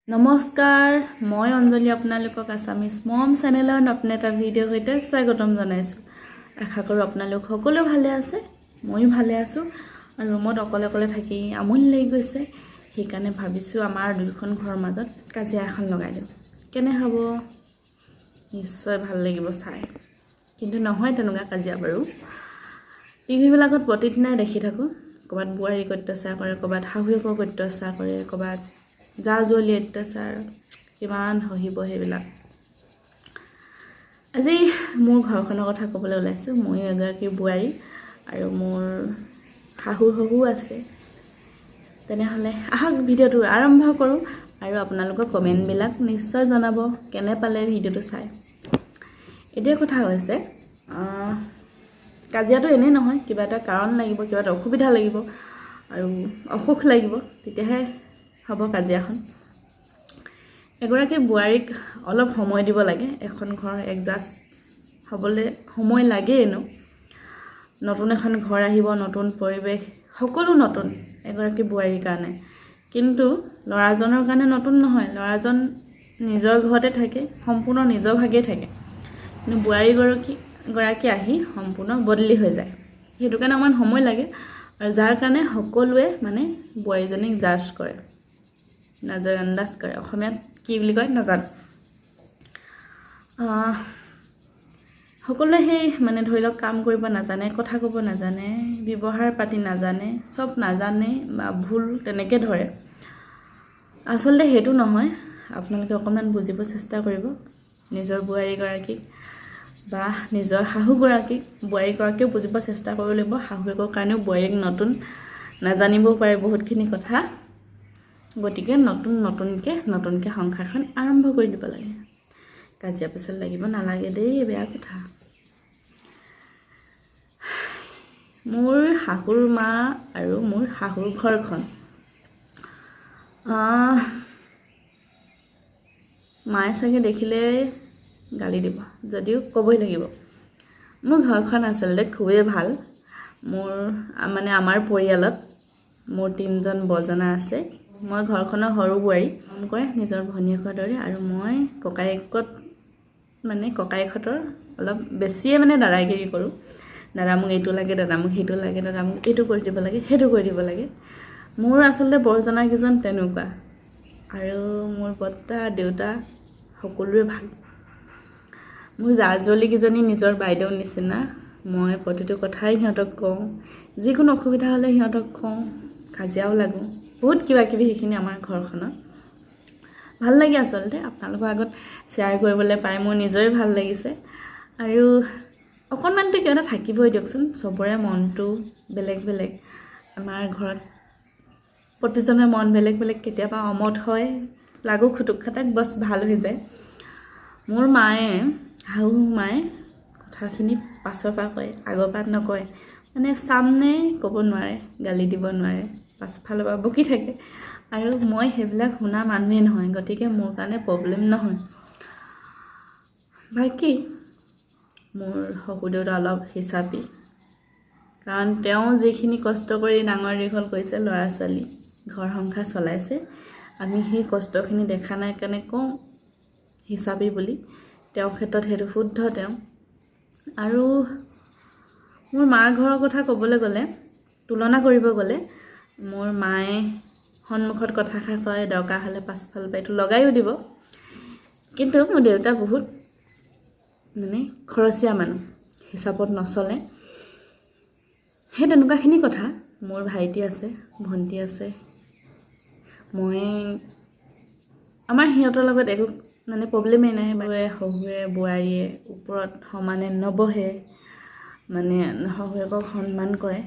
নমস্কাৰ, মই অঞ্জলি আপোনালোকক আছামিজ মম চেনেলৰ নতুন এটা ভিডিঅ'ৰ সৈতে স্বাগতম জনাইছোঁ। আশা কৰোঁ আপোনালোক সকলো ভালে আছে। ময়ো ভালে আছোঁ আৰু ৰুমত অকলে অকলে থাকি আমনি লাগি গৈছে। সেইকাৰণে ভাবিছোঁ আমাৰ দুয়োখন ঘৰৰ মাজত কাজিয়া এখন লগাই দিওঁ, কেনে হ'ব? নিশ্চয় ভাল লাগিব চাই। কিন্তু নহয় তেনেকুৱা কাজিয়া বাৰু। টিভিবিলাকত প্ৰতিদিনাই দেখি থাকোঁ, ক'ৰবাত বোৱাৰীক অত্যাচাৰ কৰে, ক'ৰবাত শাহুৱেকক অত্যাচাৰ কৰে, ক'ৰবাত জা জুৱলী অত্যাচাৰ। কিমান সহিব সেইবিলাক? আজি মোৰ ঘৰখনৰ কথা ক'বলৈ ওলাইছোঁ। ময়ো এগৰাকী বোৱাৰী আৰু মোৰ শাহু শহু আছে। তেনেহ'লে আহক, ভিডিঅ'টো আৰম্ভ কৰোঁ আৰু আপোনালোকৰ কমেণ্টবিলাক নিশ্চয় জনাব কেনে পালে ভিডিঅ'টো চাই। এতিয়া কথা হৈছে, কাজিয়াটো এনেই নহয়, কিবা এটা কাৰণ লাগিব, কিবা এটা অসুবিধা লাগিব আৰু অসুখ লাগিব, তেতিয়াহে হ'ব কাজিয়াখন। এগৰাকী বোৱাৰীক অলপ সময় দিব লাগে। এখন ঘৰ এডজাষ্ট হ'বলৈ সময় লাগেই এনেও। নতুন এখন ঘৰ আহিব, নতুন পৰিৱেশ, সকলো নতুন এগৰাকী বোৱাৰীৰ কাৰণে। কিন্তু ল'ৰাজনৰ কাৰণে নতুন নহয়। ল'ৰাজন নিজৰ ঘৰতে থাকে, সম্পূৰ্ণ নিজৰ ভাগেই থাকে। কিন্তু বোৱাৰীগৰাকী গৰাকী আহি সম্পূৰ্ণ বদলি হৈ যায়। সেইটো কাৰণে অকণমান সময় লাগে আৰু যাৰ কাৰণে সকলোৱে মানে বোৱাৰীজনীক জাজ কৰে, নজৰ আন্দাজ কৰে। অসমীয়াত কি বুলি কয় নাজানো। সকলোৱে সেই মানে ধৰি লওক কাম কৰিব নাজানে, কথা ক'ব নাজানে, ব্যৱহাৰ পাতি নাজানে, চব নাজানে বা ভুল তেনেকৈ ধৰে। আচলতে সেইটো নহয়। আপোনালোকে অকণমান বুজিব চেষ্টা কৰিব নিজৰ বোৱাৰীগৰাকীক বা নিজৰ শাহুগৰাকীক। বোৱাৰীগৰাকীয়েও বুজিব চেষ্টা কৰিব লাগিব। শাহুৱেকৰ কাৰণেও বোৱাৰীক নতুন, নাজানিবও পাৰে বহুতখিনি কথা। গতিকে নতুন নতুনকৈ নতুনকৈ সংসাৰখন আৰম্ভ কৰি দিব লাগে। কাজিয়া পেচাল লাগিব নালাগে দেই, বেয়া কথা। মোৰ শাহুৰ মা আৰু মোৰ শাহুৰ ঘৰখন, মায়ে চাগে দেখিলে গালি দিব, যদিও ক'বই লাগিব। মোৰ ঘৰখন আচলতে খুবেই ভাল। মোৰ মানে আমাৰ পৰিয়ালত মোৰ তিনিজন বৰজনা আছে। মই ঘৰখনৰ সৰু বোৱাৰী, কাম কৰে নিজৰ ভনীয়েকৰ দৰে। আৰু মই ককায়েকত মানে ককায়েকহঁতৰ অলপ বেছিয়ে মানে দাদাগিৰি কৰোঁ। দাদা, মোক এইটো লাগে, দাদা, মোক সেইটো লাগে, দাদা, মোক এইটো কৰি দিব লাগে, সেইটো কৰি দিব লাগে। মোৰ আচলতে বৰজনাকেইজন তেনেকুৱা। আৰু মোৰ বৰ্তা, দেউতা সকলোৰে ভাল। মোৰ জা জুৱলীকেইজনী নিজৰ বাইদেউৰ নিচিনা। মই প্ৰতিটো কথাই সিহঁতক কওঁ, যিকোনো অসুবিধা হ'লে সিহঁতক কওঁ, কাজিয়াও লাগোঁ, বহুত কিবা কিবি। সেইখিনি আমাৰ ঘৰখনত ভাল লাগে। আচলতে আপোনালোকৰ আগত শ্বেয়াৰ কৰিবলৈ পাই মোৰ নিজৰে ভাল লাগিছে। আৰু অকণমানতো কিবা এটা থাকিবই দিয়কচোন, চবৰে মনটো বেলেগ বেলেগ। আমাৰ ঘৰত প্ৰতিজনৰ মন বেলেগ বেলেগ। কেতিয়াবা অমত হয়, লাগো খুটুক খাটাক, বছ ভাল হৈ যায়। মোৰ মায়ে, শাহু মায়ে কথাখিনি পাছৰ পৰা কয়, আগৰ পৰা নকয়। মানে চামনে ক'ব নোৱাৰে, গালি দিব নোৱাৰে, পাছফালৰ পৰা বকি থাকে। আৰু মই সেইবিলাক শুনা মানুহেই নহয়, গতিকে মোৰ কাৰণে প্ৰব্লেম নহয়। বাকী মোৰ শহুৰ দেউতা অলপ হিচাপী, কাৰণ তেওঁ যিখিনি কষ্ট কৰি ডাঙৰ দীঘল কৰিছে ল'ৰা ছোৱালী, ঘৰ সংসাৰ চলাইছে, আমি সেই কষ্টখিনি দেখা নাই কাৰণে কওঁ হিচাপী বুলি। তেওঁৰ ক্ষেত্ৰত সেইটো শুদ্ধ তেওঁ। আৰু মোৰ মা ঘৰৰ কথা ক'বলৈ গ'লে, তুলনা কৰিব গ'লে, মোৰ মায়ে সন্মুখত কথাষাৰ কয়, দৰকাৰ হ'লে পাছফালৰ পৰা এইটো লগায়ো দিব। কিন্তু মোৰ দেউতা বহুত মানে খৰচীয়া মানুহ, হিচাপত নচলে। সেই তেনেকুৱাখিনি কথা। মোৰ ভাইটি আছে, ভণ্টি আছে। মই আমাৰ সিহঁতৰ লগত একো মানে প্ৰব্লেমেই নাই। শহুৰে বোৱাৰীয়ে ওপৰত সমানে নবহে, মানে শহুৱেকক সন্মান কৰে,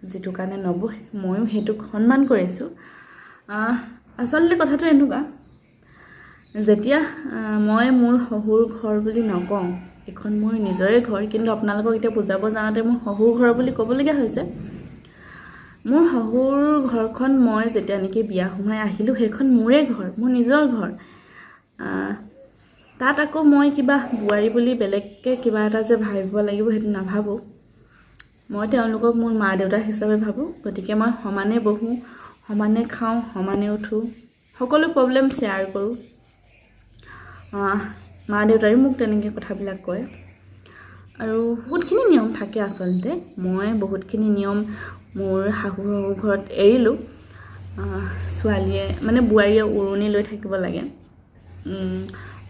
যিটো কাৰণে নবহে, ময়ো সেইটোক সন্মান কৰিছোঁ। আচলতে কথাটো এনেকুৱা, যেতিয়া মই মোৰ শহুৰ ঘৰ বুলি নকওঁ, এইখন মোৰ নিজৰে ঘৰ। কিন্তু আপোনালোকক এতিয়া বুজাব যাওঁতে মোৰ শহুৰ ঘৰ বুলি ক'বলগীয়া হৈছে। মোৰ শহুৰ ঘৰখন, মই যেতিয়া নেকি বিয়া সোমাই আহিলোঁ, সেইখন মোৰে ঘৰ, মোৰ নিজৰ ঘৰ। তাত আকৌ মই কিবা বোৱাৰী বুলি বেলেগকৈ কিবা এটা যে ভাবিব লাগিব, সেইটো নাভাবোঁ। মই তেওঁলোকক মোৰ মা দেউতা হিচাপে ভাবোঁ। গতিকে মই সমানে বহোঁ, সমানে খাওঁ, সমানে উঠোঁ। সকলো প্ৰব্লেম শ্বেয়াৰ কৰোঁ। মা দেউতাইও মোক তেনেকৈ কথাবিলাক কয়। আৰু বহুতখিনি নিয়ম থাকে। আচলতে মই বহুতখিনি নিয়ম মোৰ শাহু শহুৰ ঘৰত এৰিলোঁ। ছোৱালীয়ে, মানে বোৱাৰীয়ে উৰণি লৈ থাকিব লাগে,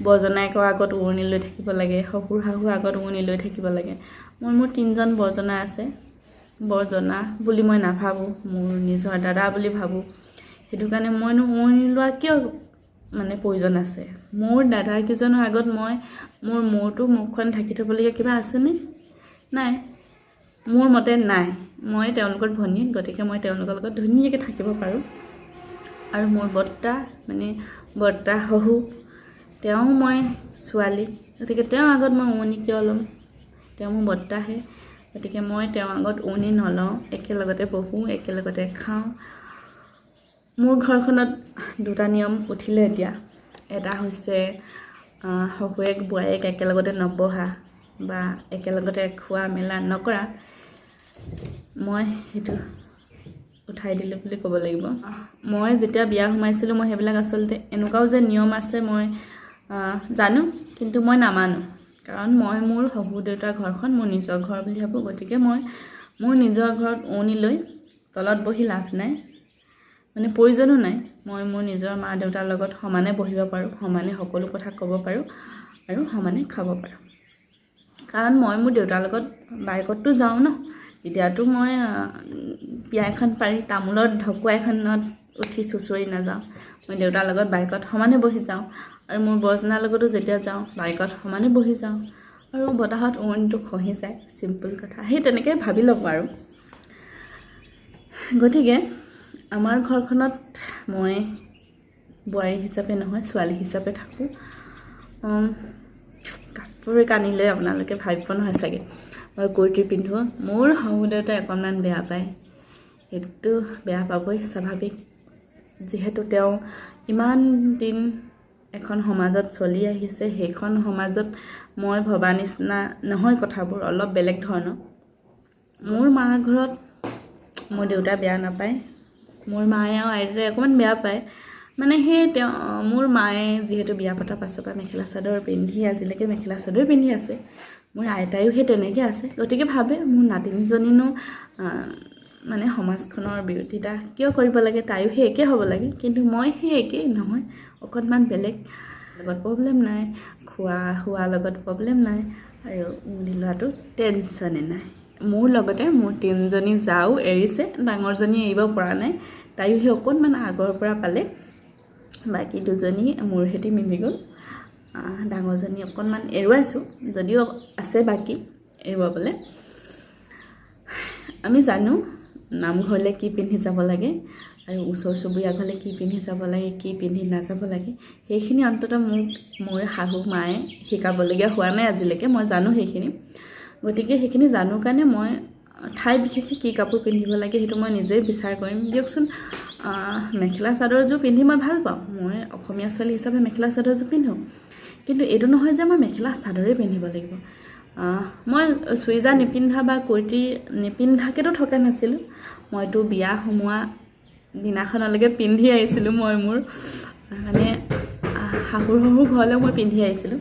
বৰজনায়েকৰ আগত উৰণি লৈ থাকিব লাগে, শহুৰ শাহুৰ আগত উৰণি লৈ থাকিব লাগে। মই মোৰ তিনিজন বৰজনা আছে। বৰজনা বুলি মই নাভাবোঁ, মোৰ নিজৰ দাদা বুলি ভাবোঁ। সেইটো কাৰণে মইনো উৰণি লোৱা কিয় মানে প্ৰয়োজন আছে? মোৰ দাদাকেইজনৰ আগত মই মোৰ মূৰটো, মুখখন ঢাকি থ'বলগীয়া কিবা আছেনে? নাই, মোৰ মতে নাই। মই তেওঁলোকৰ ভনীয়েক, গতিকে মই তেওঁলোকৰ লগত ধুনীয়াকৈ থাকিব পাৰোঁ। আৰু মোৰ বৰ্তা, মানে বৰ্তা শহু, তেওঁ মই ছোৱালী, গতিকে তেওঁৰ আগত মই উৰণি কিয় ল'ম? তেওঁ মোৰ বৰ্তাহে, গতিকে মই তেওঁৰ আগত উৰণি নলওঁ। একেলগতে বহোঁ, একেলগতে খাওঁ। মোৰ ঘৰখনত দুটা নিয়ম উঠিলে এতিয়া। এটা হৈছে শহুৱেক বোৱাৰীয়েক একেলগতে নবহা বা একেলগতে খোৱা মেলা নকৰা। মই সেইটো উঠাই দিলোঁ বুলি ক'ব লাগিব। মই যেতিয়া বিয়া সোমাইছিলোঁ, মই সেইবিলাক আচলতে এনেকুৱাও যে নিয়ম আছে মই জানো, কিন্তু মই নামানো। কাৰণ মই মোৰ শহুৰ দেউতাৰ ঘৰখন মোৰ নিজৰ ঘৰ বুলি ভাবোঁ। গতিকে মই মোৰ নিজৰ ঘৰত উৰণি লৈ তলত বহি লাভ নাই, মানে প্ৰয়োজনো নাই। মই মোৰ নিজৰ মা দেউতাৰ লগত সমানে বহিব পাৰোঁ, সমানে সকলো কথা ক'ব পাৰোঁ আৰু সমানে খাব পাৰোঁ। কাৰণ মই মোৰ দেউতাৰ লগত বাইকততো যাওঁ ন, তেতিয়াতো মই পিয়া এখন পাৰি তামোলৰ ঢকুৱা এখনত উঠি চুঁচৰি নাযাওঁ। মই দেউতাৰ লগত বাইকত সমানে বহি যাওঁ আৰু মোৰ বৰজনাৰ লগতো যেতিয়া যাওঁ, বাইকত সমানে বহি যাওঁ আৰু বতাহত উৰণিটো খহি যায়, চিম্পুল কথা। সেই তেনেকৈ ভাবি ল'ব আৰু। গতিকে আমাৰ ঘৰখনত মই বোৱাৰী হিচাপে নহয়, ছোৱালী হিচাপে থাকোঁ। কাপোৰ কানি লৈ আপোনালোকে ভাবিব নহয় চাগে, মই কুৰ্তি পিন্ধোঁ। মোৰ শহুৰ দেউতাই অকণমান বেয়া পায়। সেইটো বেয়া পাবই, স্বাভাৱিক। যিহেতু তেওঁ ইমান দিন এখন সমাজত চলি আহিছে, সেইখন সমাজত মই ভবা নিচিনা নহয়, কথাবোৰ অলপ বেলেগ ধৰণৰ। মোৰ মাৰ ঘৰত মোৰ দেউতা বেয়া নাপায়। মোৰ মায়ে আৰু আইতাই অকণমান বেয়া পায়। মানে সেই তেওঁ, মোৰ মায়ে যিহেতু বিয়া পতাৰ পাছৰ পৰা মেখেলা চাদৰ পিন্ধি, আজিলৈকে মেখেলা চাদৰ পিন্ধি আছে, মোৰ আইতায়ো সেই তেনেকৈ আছে। গতিকে ভাবে, মোৰ নাতিনীজনীনো মানে সমাজখনৰ বিৰোধিতা কিয় কৰিব লাগে? তাইও সেই একেই হ'ব লাগে। কিন্তু মই সেই একেই নহয়, অকণমান বেলেগ। লগত প্ৰব্লেম নাই, খোৱা শোৱাৰ লগত প্ৰব্লেম নাই আৰু উৰণি লোৱাটো টেনশ্যনেই নাই। মোৰ লগতে মোৰ তিনিজনী জাও এৰিছে। ডাঙৰজনী এৰিব পৰা নাই, তাইও সেই অকণমান আগৰ পৰা পালে। বাকী দুজনী মোৰ সৈতে মিলি গ'ল। ডাঙৰজনী অকণমান এৰুৱাইছোঁ, যদিও আছে বাকী এৰুৱাবলৈ। আমি জানো নামঘৰলৈ কি পিন্ধি যাব লাগে আৰু ওচৰ চুবুৰীয়া ঘৰলৈ কি পিন্ধি যাব লাগে, কি পিন্ধি নাযাব লাগে। সেইখিনি অন্ততঃ মোক মোৰ শাহু মায়ে শিকাবলগীয়া হোৱা নাই আজিলৈকে। মই জানো সেইখিনি। গতিকে সেইখিনি জানো কাৰণে মই ঠাই বিশেষে কি কাপোৰ পিন্ধিব লাগে, সেইটো মই নিজেই বিচাৰ কৰিম দিয়কচোন। মেখেলা চাদৰযোৰ পিন্ধি মই ভাল পাওঁ। মই অসমীয়া ছোৱালী হিচাপে মেখেলা চাদৰযোৰ পিন্ধোঁ, কিন্তু এইটো নহয় যে মই মেখেলা চাদৰেই পিন্ধিব লাগিব। মই চুইজাৰ নিপিন্ধা বা কুৰ্তি নিপিন্ধাকৈতো থকা নাছিলোঁ। মইতো বিয়া সোমোৱা দিনাখনলৈকে পিন্ধি আহিছিলোঁ। মই মোৰ মানে শাহুৰ শহুৰ ঘৰলৈও মই পিন্ধি আহিছিলোঁ।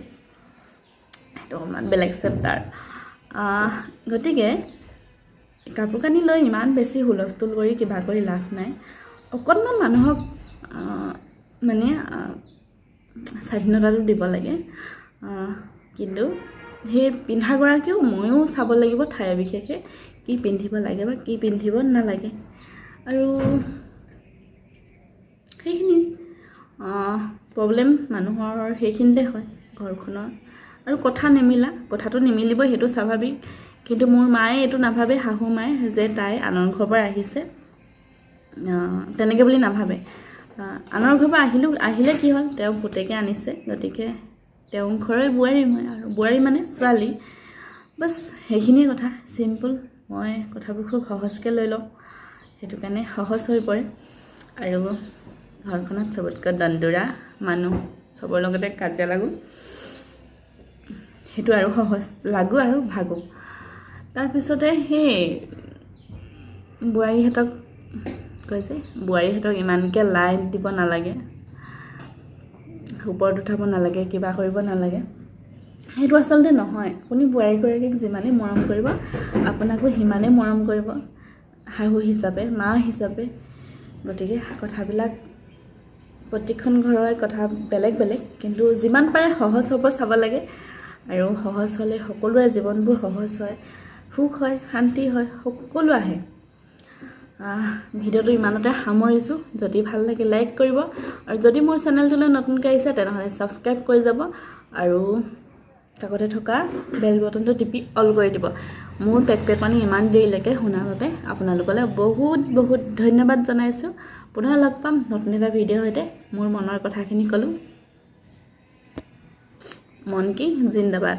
সেইটো অকণমান বেলেগ চেপ্টাৰ। গতিকে কাপোৰ কানি লৈ ইমান বেছি হুলস্থুল কৰি কিবা কৰি লাভ নাই। অকণমান মানুহক মানে স্বাধীনতাটো দিব লাগে, কিন্তু সেই পিন্ধাগৰাকীও ময়ো চাব লাগিব ঠাই বিশেষে কি পিন্ধিব লাগে বা কি পিন্ধিব নালাগে। আৰু সেইখিনি প্ৰব্লেম মানুহৰ সেইখিনিতে হয় ঘৰখনৰ। আৰু কথা নিমিলা, কথাটো নিমিলিবই, সেইটো স্বাভাৱিক। কিন্তু মোৰ মায়ে এইটো নাভাবে, শাহু মায়ে, যে তাই আনৰ ঘৰৰ পৰা আহিছে, তেনেকৈ বুলি নাভাবে। আনৰ ঘৰৰ পৰা আহিলেও, আহিলে কি হ'ল? তেওঁ পুতেকে আনিছে, গতিকে তেওঁ ঘৰৰে বোৱাৰী মই আৰু বোৱাৰী মানে ছোৱালী, বাছ, সেইখিনিয়ে কথা, চিম্পুল। মই কথাবোৰ খুব সহজকৈ লৈ লওঁ, সেইটো কাৰণে সহজ হৈ পৰে। আৰু ঘৰখনত চবতকৈ দন্দুৰা মানুহ, চবৰ লগতে কাজিয়া লাগোঁ, সেইটো আৰু সহজ, লাগোঁ আৰু ভাগোঁ। তাৰপিছতে সেই বোৱাৰীহঁতক কয় যে বোৱাৰীহঁতক ইমানকৈ লাইট দিব নালাগে। ওপৰত উঠাব নালাগে, কিবা কৰিব নালাগে, সেইটো আচলতে নহয়। আপুনি বোৱাৰীগৰাকীক যিমানেই মৰম কৰিব, আপোনাকো সিমানেই মৰম কৰিব, শাহু হিচাপে, মা হিচাপে। গতিকে কথাবিলাক প্ৰতিখন ঘৰৰে কথা বেলেগ বেলেগ, কিন্তু যিমান পাৰে সহজ হ'ব চাব লাগে। আৰু সহজ হ'লে সকলোৰে জীৱনবোৰ সহজ হয়, সুখ হয়, শান্তি হয়, সকলো আহে। ভিডিঅ'টো ইমানতে সামৰিছোঁ। যদি ভাল লাগে লাইক কৰিব, আৰু যদি মোৰ চেনেলটোলৈ নতুনকৈ আহিছে তেনেহ'লে ছাবস্ক্ৰাইব কৰি যাব আৰু কাষতে থকা বেল বটনটো টিপি অল কৰি দিব। মোৰ পেক পেকনি ইমান দেৰিলৈকে শুনাৰ বাবে আপোনালোকলৈ বহুত বহুত ধন্যবাদ জনাইছোঁ। পুনৰ লগ পাম নতুন এটা ভিডিঅ'ৰ সৈতে। মোৰ মনৰ কথাখিনি ক'লোঁ। মন কি জিন্দাবাদ।